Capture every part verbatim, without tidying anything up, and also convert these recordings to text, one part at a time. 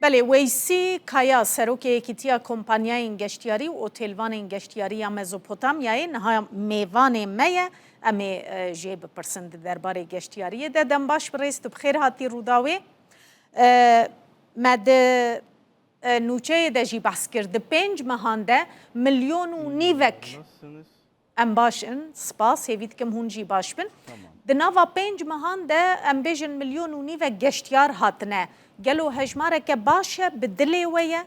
Belê, Weysî Kaya, Serokê Yekîtiya Kompanyayên Geştiyarî û Otêlvanên Geştiyarî ya Mezopotamyayê, niha mêvanê me ye. Em ê, e, jê bipirsin di derbarê geştiyariyê de. Dem baş birêz, tu bi xêr hatî Rûdawê. E, me di, e, nûçeyê de jî behs kir. Di pênc mehan de milyon û nîvek Em baş in, spas, hêvî dikim hûn jî baş bin. Di nava pênc mehan de, em bêjin, milyon û nîvek geştiyar hatine. Gelo hejmareke baş e, bi dilê we ye?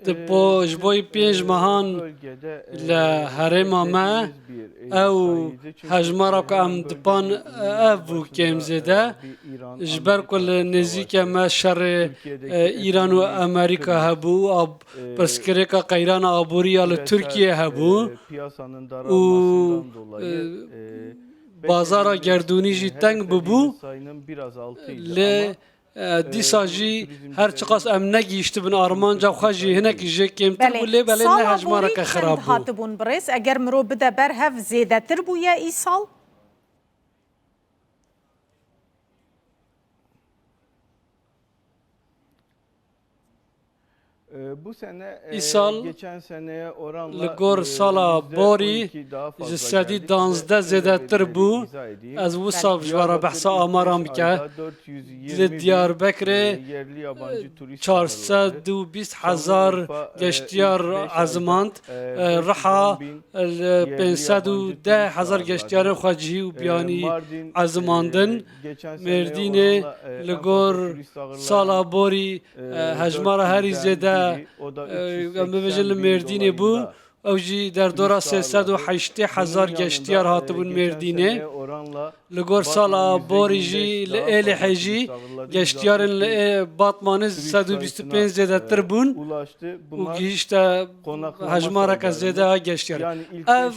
Di po, ji bo pênc mehan li herêma me ew hejmara ku em di pan ev bû kêm zêde, ji ber ku li nêzîkê me şerê, e, Îran û Amerîka hebû, ab-, pirsgirêka qeyrana aborî ya li Tirkiyê hebû û, e, bazara gerdûnî jî teng bûbû. Lê E, dîsa jî her çiqas em negihîştibin armanca xwe jî, hinek jê kêmtir bû, lê belê ne hejmareke xirab bû. Sala borî çend hatibûn birêz? Eger mirov bide ber hev, zêdetir bûye îsal? Îsal li gor sala borî ji sedî danzdeh zêdetir bû. Ez wisa ji we re behsa amaran bike. Li Diyarbekirê çar sed û bîst hezar geştiyar ezimand. Riha li pênc sed û deh hezar geştiyarên xwe cihî û biyanî ezimandin. Mêrdînê li gor sala borî, e, hejmara herî zêde, e, em bibêjin li Mêrdînê bû. Ew jî derdora sê sed û heştê hezar geştiyar hatibûn Mêrdînê. Li gor sala borî jî li Êlihê jî geştiyarên li Ê-, Batmanê sed û bîst û pênc zêdetir bûn û gihîşte hejmareke zêde a geştiyar. Ev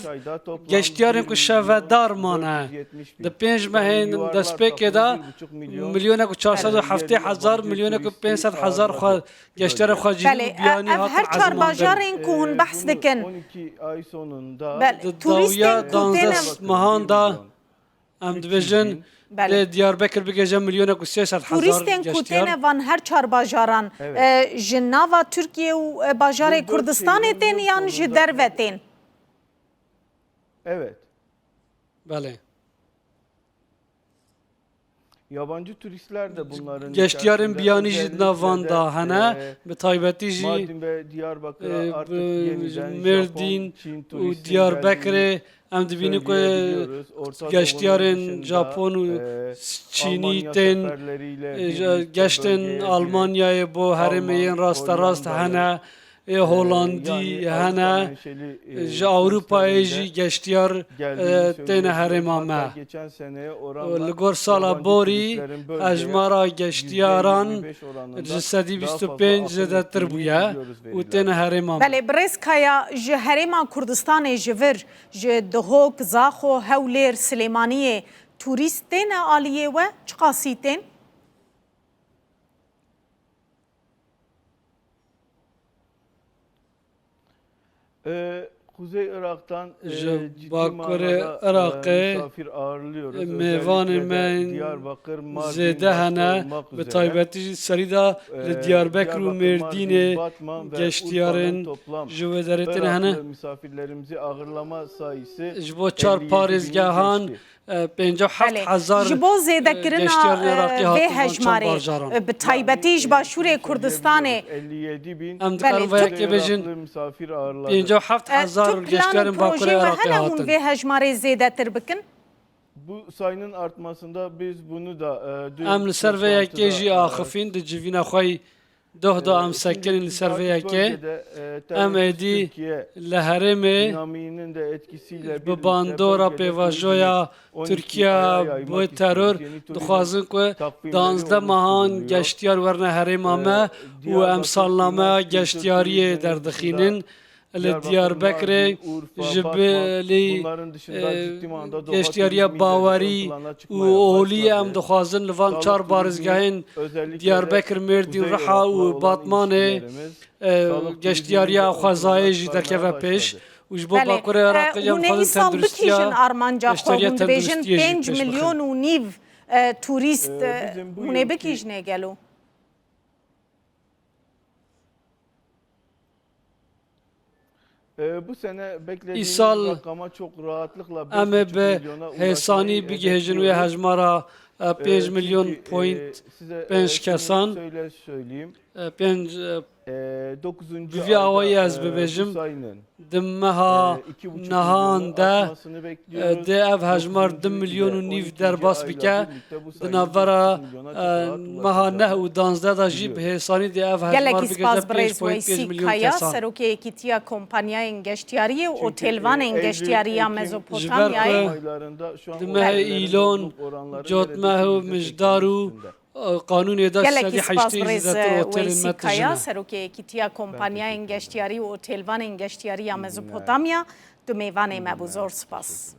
geştiyarên ku şevedar mane, di pênc mehên destpêkê de milyonek û çar sed û heftê hezar, milyonek û pênc sed hezar xwe geştiyarên xwe cihî û biyanî hatin ezimandin. Belê, ev her çar bajarên ku hûn behs dikin. Belê, di dawiya danzdeh mehan de em dibêjin, lê Diyarbekir bigihêje milyonek û sê sed hezar geştiyar. Turîstên ku têne van her çar bajaran, e, ji nava Tirkiye û, e, bajarê Kurdistanê tên yan ji derve tên? Evet. Belê. Geştiyarên biyanî jî di nav van de hene, bi taybetî jî, e, bi Mêrdîn û Diyarbekirê em dibînin ku geştiyarên Japon û Çînî tên, e, geştên Almanyayê bo herêmê yên rasterast hene. Ê Holandî hene, ji Ewropayê jî geştiyar, e, têne herêma me. Li gor sala borî hejmara geştiyaran ji sedî bîst û pênc zêdetir bûye û têne herêma me. Belê, birêz Kaya, ji herêma Kurdistanê ji vir, ji Duhok, Zaxo, Hewlêr, Silêmaniyê turîst têne aliyê we? Çiqasî tên? Ji Bakurê Iraqê mêvanê me yên zêde hene, bi taybetî jî serî de li Diyarbekir û Mêrdînê geştiyarên ji wê derê têne hene. Ji bo çar parêzgehan, e, pêncî û heft hezar, e, geştiyarên Iraqî hatin van çar bajaran. Belê. Ji bo zêdekirina, e, vê hejmarê, e, bi taybetî ji Başûrê Kurdistanê. Em dikarin vê yekê bêjin, pêncî û heft hezar geştiyarên Bakurê Iraqê hatin. Belê, tu plan û projeyê we hene hûn vê hejmarê zêdetir bikin? Em li ser vê yekê jî axifîn di civîna xwe yî. Doh da em sekinîn li ser vê yekê. Em êdî li herêmê bi bandora pêvajoya Tirkiye bi teror dixwazin ku danzdeh mehan geştiyar werine herêma me û em salnameya geştiyariyê derdixînin. Li Diyarbekirê ji bilî, e, geştiyariya bawerî û olî em dixwazin li van çar parêzgehên Diyarbekir, Mêrdîn, Riha û Batmanê, e, geştiyariya xwezayê jî derkeve pêş Û ji bo Belê. Bakurê Iraqê, e, hûn ê mixabin îsal tenduristiya, bikîjin armanca xwe, hûn dibêjin pênc milyon û nîv, e, turîst, e, hûn ê bikîjinê gelo? Ee, bu sene beklediğimiz Îsal rakama çok rahatlıkla em ê bi hêsanî bigihêjin wê hejmara, e, pênc milyon point pênc kesan. E, pênc, e, bi vî awayî ez bibêjim, di meha nihan de, e, dê ev hejmar du milyon û nîv derbas bike. Di navbera, e, meha neh û danzdeh de jî bi hêsanî dê ev hejmar bigihêje pênc point pênç milyon kesan. Gelek î spas birêz Weysî Kaya, serokê Yekîtiya Kompaniyayên Geştiyariyê û Otêlvanên Geştiyarî ya Mezopotamyayê. Ji ber ku di mehê Îlon, Cotmeh û Mijdar û, e, qanûnê de sedî heştê zêdetir otêlên me tijî ne. Gelek î spas birêz Weysî Kaya, serokê Yekîtiya Kompaniyayên Geştiyarî û Otêlvanên Geştiyarî ya Mezopotamya, tu mêvanê me bû. Zor spas.